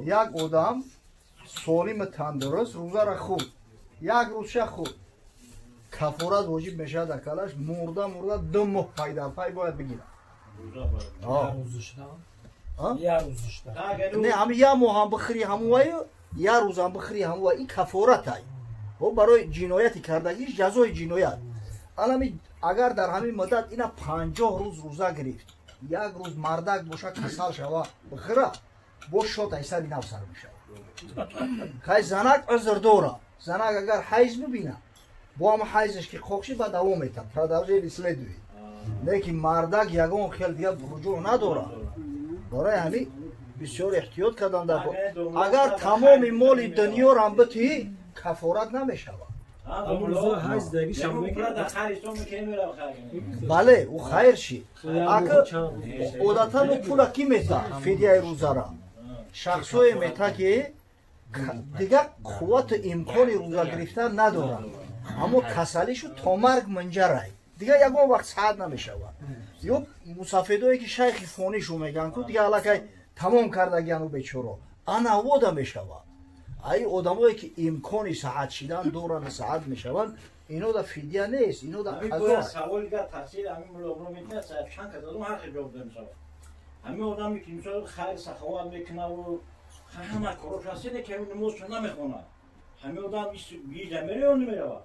Як одам солими тандуруст рӯзара хӯрд, як рӯзша хӯрд, кафорат воҷиб мешавад акалаш, мурда мурда 2 моҳ пайдарпай бояд бигирад. Не, ҳами як моҳам бихӯри ҳамуваю, як рӯзам бихӯри ҳамува, ин кафоратай барои ҷинояти кардагиш, ҷазои ҷиноят. Алами агар дар ҳамин муддат ина 50 рӯз рӯза гирифт, як рӯз мардак боша, касал шава, бихӯра, бо шот айсари нав сар мешавад. Хай, занак узр дора. Занак агар ҳайз бибина, бо ҳама ҳайзаш ки қоқ шид, ба давом метад, продолжение следует. Лекин мардак ягон хел дига руҷӯъ надорад. Барои ҳамин бисёр эҳтиёт кардан дар. Агар тамоми моли дунёрам битӣ, кафорат намешавад. Бале, ӯ хайр шид. Ака, одатан ӯ пула кӣ мета? Фидияи рӯзара шахсое мета, ки дигар қуввату имкони рӯза гирифтан надорад, аммо касалишу то марг мунҷарай, дигар ягон вақт саҳат намешавад, ё мусафедое, ки шайхи фонишу мегӯянд ку, дигар аллакай тамом кардагиану бечоро ана вода мешавад. Ай одамое, ки имкони саҳат шидан доранд, саҳат мешаванд, ино да фидия нест, ино да Ҳамин одаме, ки мисол хайр саховат мекунаву ҳама корош ҳаст, ки ҳамин намозшо намехонад, ҳамин одам биҷа мерава ё намерава?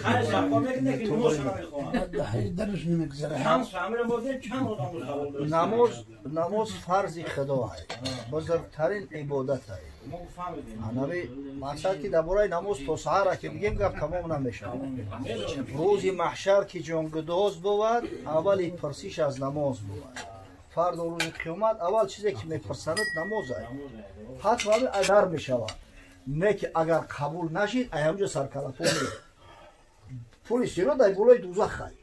Хайр саховат мекунад, ки намозшо намехонад. Намоз, намоз фарзи худо ай, бузургтарин ибодат ай. Анави мақсад, ки дар бораи намоз то саҳара ки бигем, гап тамом намешавад. Рӯзи маҳшар ки ҷонгудоз бувад, аввали пурсиш аз намоз бувад. Фардо рӯзи қиёмат аввал чизе, ки мепурсанад, намоз ай. Ҳатман адар мешавад. Не ки агар қабул нашид, ай ҳамҷо саркалафо ме пули сирот ай болои дузах ай.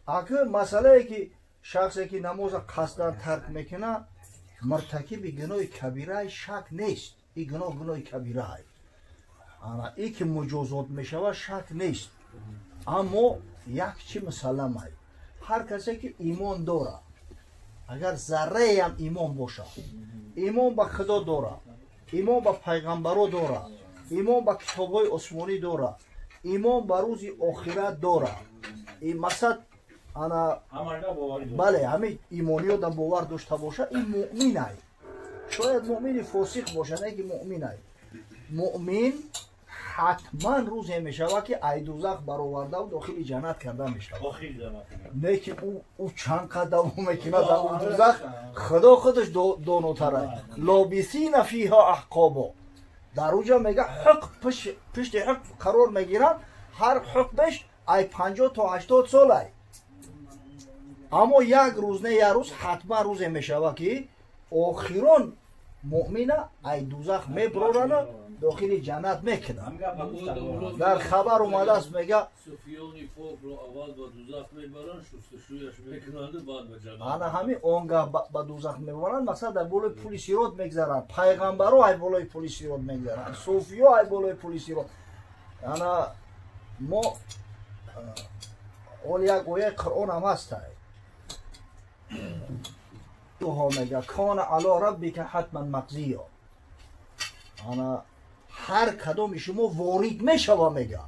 Аки масъалае, ки шахсе, ки намоза қасдан тарк мекунад, муртакиби гуноҳи кабираи, шак нест. И гуноҳ гуноҳи кабираай. Ана и ки муҷозот мешавад, шак нест. Аммо як чи мусалламай: ҳар касе, ки имон дорад, агар зарраеам имон бошад, имон ба Худо дорад, имон ба пайғамбаро дорад, имон ба китобҳои осмонӣ дорад, имон ба рӯзи охират дорад, мақсад ана бале, ҳамин имониёда бовар дошта бошад, ин муъмин ай. Шояд муъмини фосиқ бошад, не ки муъмин ай. Муъмин ҳатман рӯзе мешавад, ки ай дузах баровардаву дохили ҷаннат карда мешавад. Не ки ӯ чанд қад давом мекунад дар он дузах, Худо худаш донотарай. Лобисина фиҳа аҳқобо, дар уҷа мега ҳуқб пишти ҳуқб қарор мегиранд, ҳар ҳуқбеш ай 50 то 80 сол ай. Аммо як рӯз не, як рӯз ҳатман рӯзе мешавад, ки охирон муъмина ай дузах меброрану дохили ҷаннат мекунад. Дар хабар омадааст, мега ана ҳамин он гаҳ ба дузах мебаранд. Мақсад, дар болои пули сирот мегзаранд, пайғамбаро ай болои пули сирот мегзаранд, суфиё ай болои пули сирот. Ана мо ҳол як ояи Қуръон ҳам ҳастай, мега: кона ало раббика ҳатман мақзиё. Ана ҳар кадоми шумо ворид мешава, мега,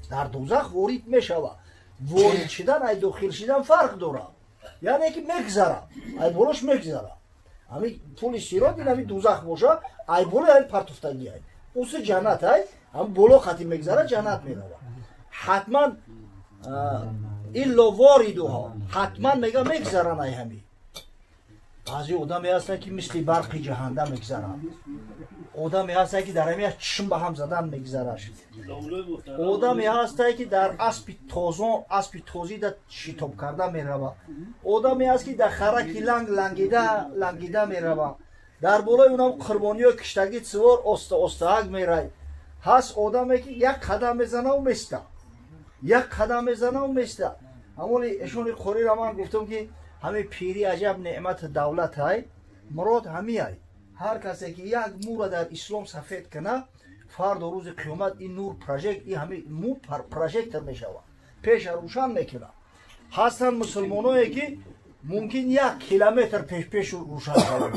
дар дузах ворид мешава. Ворид шидан ай дохил шидан фарқ дорад, яъне ки мегзара, ай болош мегзара. Ҳами пули сирот ин ҳами дузах боша, ай болои ҳами партуфтагӣ ай, уси ҷаннат ай, ҳам боло хати мегзара, ҷаннат мерава ҳатман. Илло воридуҳо, ҳатман мега мегзаран ай ҳами. Баъзе одаме ҳастанд, ки мисли барқи ҷаҳанда мегзаранд, одаме ҳастанд, ки дар ҳамия чишм ба ҳам задан мегзараш, одаме ҳастанд, ки дар аспи тозон, аспи тозида шитоб карда мерава, одаме ҳаст, ки дар хараки ланг лангида лангида мерава, дар болои унам қурбониҳои киштагӣ сивор оста остаак мерай. Ҳаст одаме, ки як қадам мезанаву места, як қадам мезанаву места. Ҳамони эшони қорира ман гуфтам, ки ҳамин пирӣ аҷаб неъмати давлат ай, мурод ҳамиай. Ҳар касе, ки як мӯра дар ислом сафед кунад, фардо рӯзи қиёмат ин нур прожект, ин ҳами мӯ прожектор мешавад, пеша рӯшан мекунад. Ҳастанд мусулмоное, ки Мумкин 1 километр пеш рӯшан шавад.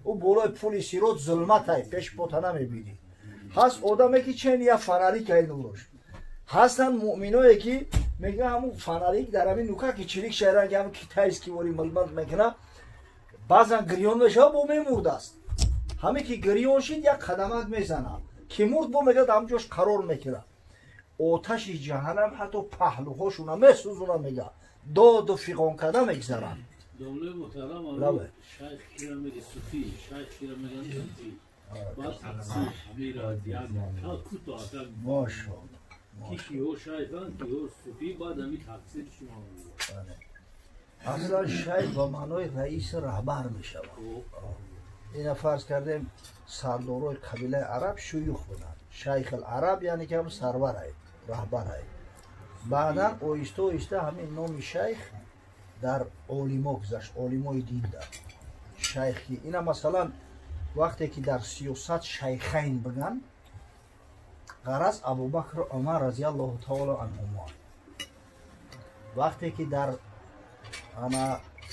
Ӯ болои пули сирот зулматай, пеш пота намебинӣ. Ҳаст одаме ки чен як фонарик ай нурош. Ҳастанд муъминое ки мегӯянд ҳамун фонарик дар ҳамин нука ки чирик шайранг ҳамин китайский вори милмат мекунад, баъзан гирён мешавад, бо мемурдааст. Ҳаме ки гирён шид як қадамак мезанад, ки мурд бо мегӯяд ҳамун ҷош қарор мекунад. Оташи ҷаҳаннам ҳатто паҳлӯҳошуна месӯзона, мегӯяд доду фиғон карда мегзаранд. Аслан шайх ба маънои раиси раҳбар мешавад. Ина фарз кардем сардорои қабилаи араб шуюх буданд. Шайх алараб яъне ки ҳам сарварай, раҳбарай. Баъдан оҳиста оҳиста ҳамин номи шайх дар олимо гузашт, олимои дин дар шайхи. Ина масалан вақте ки дар сиёсат шайхайн биган, ғараз Абубакр Умар разияллоҳу таоло анҳумо. Вақте ки дар ана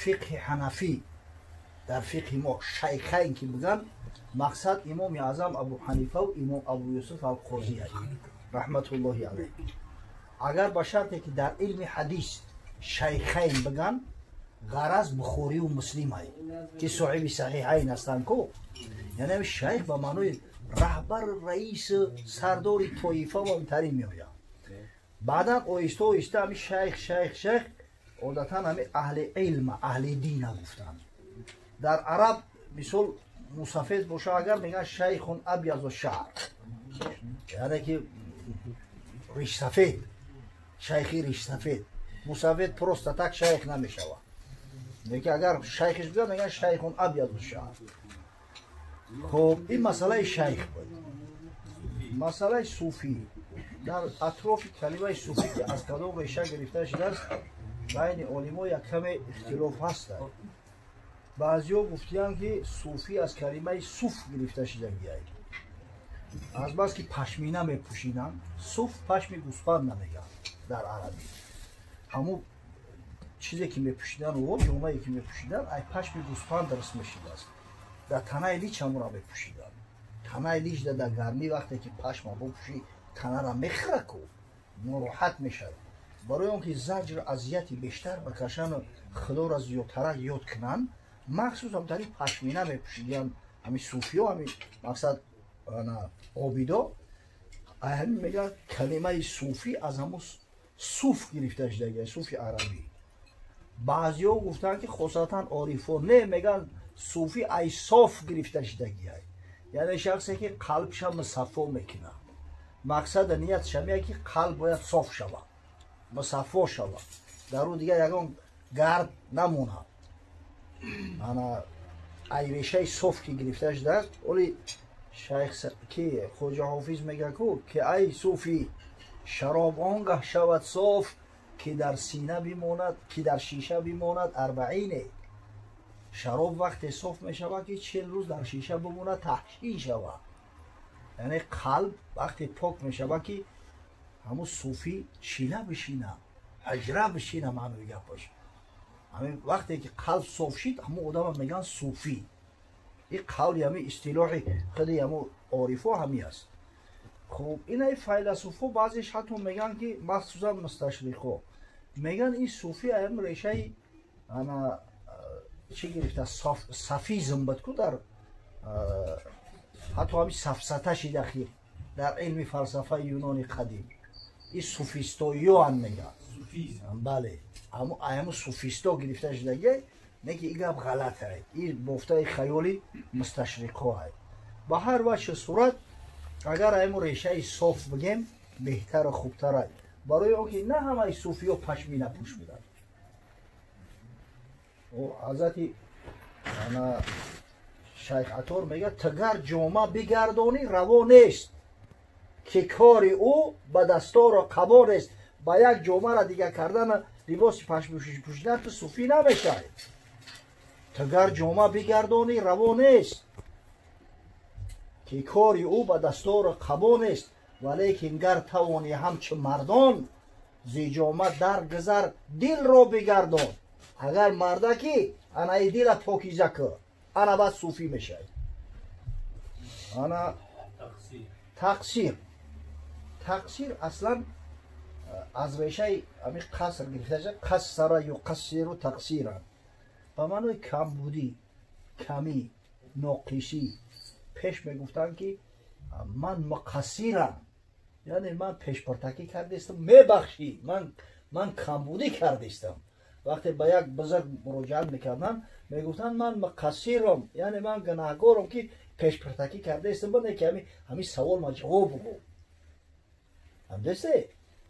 фиқҳи ҳанафӣ, дар фиқҳи мо шайхайн ки биган, мақсад имоми аъзам Абу Ҳанифаву имом Абу Юсуф алқозӣ раҳматуллоҳи алайҳ. Агар ба шарте ки дар илми ҳадис шайхайн биган, ғараз Бухориву Муслимай ки соҳиби саҳиҳайн ҳастанд ку. Яъне шайх ба маънои раҳбар, раис, сардори тоифа ва интарин меояд. Баъдан оҳиста оҳиста ҳами шайх шайх шайх одатан ҳами аҳли илма, аҳли дина гуфтанд. Дар араб мисол мусафед боша агар мегӯянд шайхун абязу шаър, яъне ки ришсафед, шайхи ришсафед. Мусафед просто так шайх намешавад. Лекин агар шайхиш бигӯяд мегӯянд шайхун абязу шаър. Хоб, ин масъалаи шайх буд. Масъалаи суфӣ. Дар атрофи калимаи суфӣ ки аз кадом реша гирифта шудааст, байни олимо як каме ихтилоф ҳастанд. Баъзиҳо гуфтиянд ки суфӣ аз калимаи суф гирифта шудагиай. Азбаски пашмина мепӯшиданд, суф пашми гӯсфанд намегӯянд дар арабӣ. Ҳамун чизе ки мепӯшиданд, о ҷомае ки мепӯшиданд, ай пашми гӯсфанд дарст мешидааст. Дар танаи лич ҳамонро мепӯшиданд. Танаи лич дар гармӣ вақте ки пашма бупӯшӣ, танара мехӯрад ку, нороҳат мешавад. Барои он ки заҷр азияти бештар бакашану худоро зиёдтарак ёд кунанд, махсусан дар ин пашмина мепӯшиданд ҳамин суфиё, ҳамин мақсад обидо. Ҳамин мегӯяд калимаи суфӣ аз ҳамун суф гирифта шудагия, суфи арабӣ. Баъзиҳо гуфтанд ки хосатан орифо не, мегӯянд суфӣ ай соф гирифта шудагия, яъне шахсе ки қалбша мусаффо мекунад. Мақсада ниятш ҳамия ки қалб бояд соф шавад, мусаффо шавад, дар ӯ дигар ягон гард намонад. Ана ай решаи соф ки гирифта шудааст. Оли шайх ки Хоҷа Ҳофиз мегӯяд ку ки ай суфӣ шароб он гаҳ шавад соф, ки дар сина бимонад, ки дар шиша бимонад арбаине. Шароб вақте соф мешавад ки 40 рӯз дар шиша бимонад, таҳшин шавад. Яъне қалб вақте пок мешавад ки ҳамун суфӣ чила бишина, ҳаҷра бишина, маънои гапаш. Ҳамин вақте ки қалб соф шид, ҳамун одама мегӯянд суфӣ. Ин қавли ҳамин истилоҳи худи ҳамун орифо ҳамин аст. Хуб, инаи файласуфҳо баъзеш ҳатто мегӯянд ки махсусан мусташриқҳо мегӯянд ин суфӣ ҳам решаи ана чӣ гирифта, сафизм буд ку дар ҳатто ҳамин сафсата шида хир дар илми фалсафаи юнони қадим. Ин суфистоиёам мегӯянд. Бале, ҳамун суфисто гирифта шудагия, не ки ин гап ғалат ай, ин бофтаи хаёли мусташриқҳо ай. Ба ҳар вачҳи сурат агар ҳамун решаи соф бигем беҳтару хубтар ай, барои он ки на ҳамаи суфиё пашмина пӯш буданд. Ҳазрати шайх Атор мегӯяд тагар ҷома бигардонӣ раво нест, ки кори ӯ ба дастору қабо нест. Ба як ҷомаро дигар кардан, либоси пашмпӯшидан ту суфӣ намешавӣ. Тагар ҷома бигардонӣ раво нест, ки кори ӯ ба дастору қабо нест. Валекин гар тавонӣ ҳамчу мардон, зи ҷома дар гузар дилро бигардон. Агар мардаки, ана и дила покиза ку, ана баъд суфӣ мешавӣ. Ана тақсир. Тақсир аслан аз решаи ами қаср гирифта шуда, қассара юқассиру тақсиран, ба маънои камбудӣ, камӣ, ноқисӣ. Пеш мегуфтанд, ки ман муқассирам, яъне ман пешпартакӣ кардистам, мебахшӣ, ман камбудӣ кардистам. Вақте ба як бузург муроҷиат мекарданд, мегуфтанд: ман муқассирам, яъне ман гунаҳгорам, ки пешпартакӣ кардаистам, бане ки ҳамин савол ма ҷавоб бугӯ. Ҳамдесте?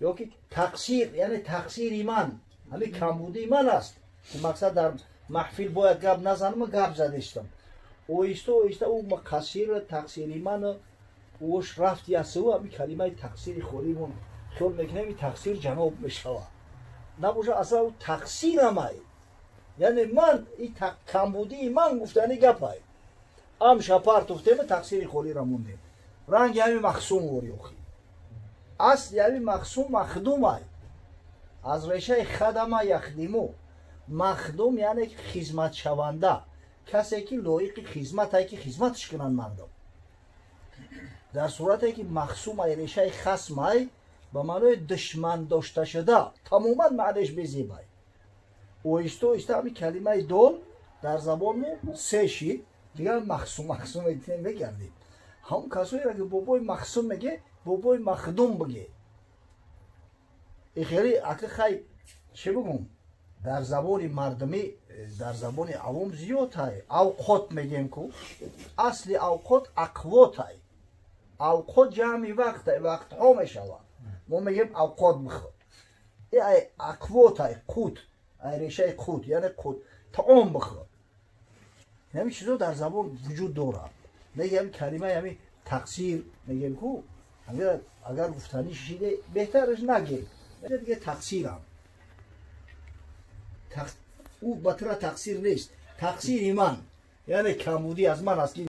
Ё ки тақсир, яъне тақсири ман, ҳамин камбудии ман аст, ки мақсад дар маҳфил бояд гап назанам, гап задистам. Оҳиста оҳиста ӯ муқассир, тақсири ман ӯш рафти асу ҳамин калимаи тақсири холимон хиёл мекунем, ин тақсир ҷаноб мешавад. Набошад, аслан ӯ тақсирамай, яъне ман и камбудии ман гуфтани гапай. Амша партуфтема, тақсири холира мондем. Ранги ҳамин махсум вори охи. Асли ҳамин махсум махдумай, аз решаи хадама яхдиму. Махдум яъне хизматшаванда, касе ки лоиқи хизматай, ки хизматш кунанд мардум. Дар сурате ки махсумай, решаи хасмай, ба маънои душман дошта шуда, тамоман маънеш безебай. Оҳиста оҳиста ҳамин калимаи дол дар забонмо се шид, дигар махсум махсум мегардем. Ҳамон касоеро ки бобои махсум меге, бобои махдум биге. Ихели ака хай, чӣ бигум, дар забони мардумӣ, дар забони авом зиёдтай. Авқот мегем ку, асли авқот ақвотай. Авқот ҷамъи вақтай, вақтҳо мешавад. Мо мегем авқот бихӯр, ай ақвотай, қут, ай решаи қут, яъне қут, таом бихӯр. Ҳамин чизо дар забон вуҷуд дорад. Мегем калимаи ҳамин тақсир мегем ку, агар гуфтанӣ шиде, беҳтараш нагем, диге тақсирам. Ӯ ба тура тақсир нест, тақсири ман, яъне камбудӣ аз ман аст ки.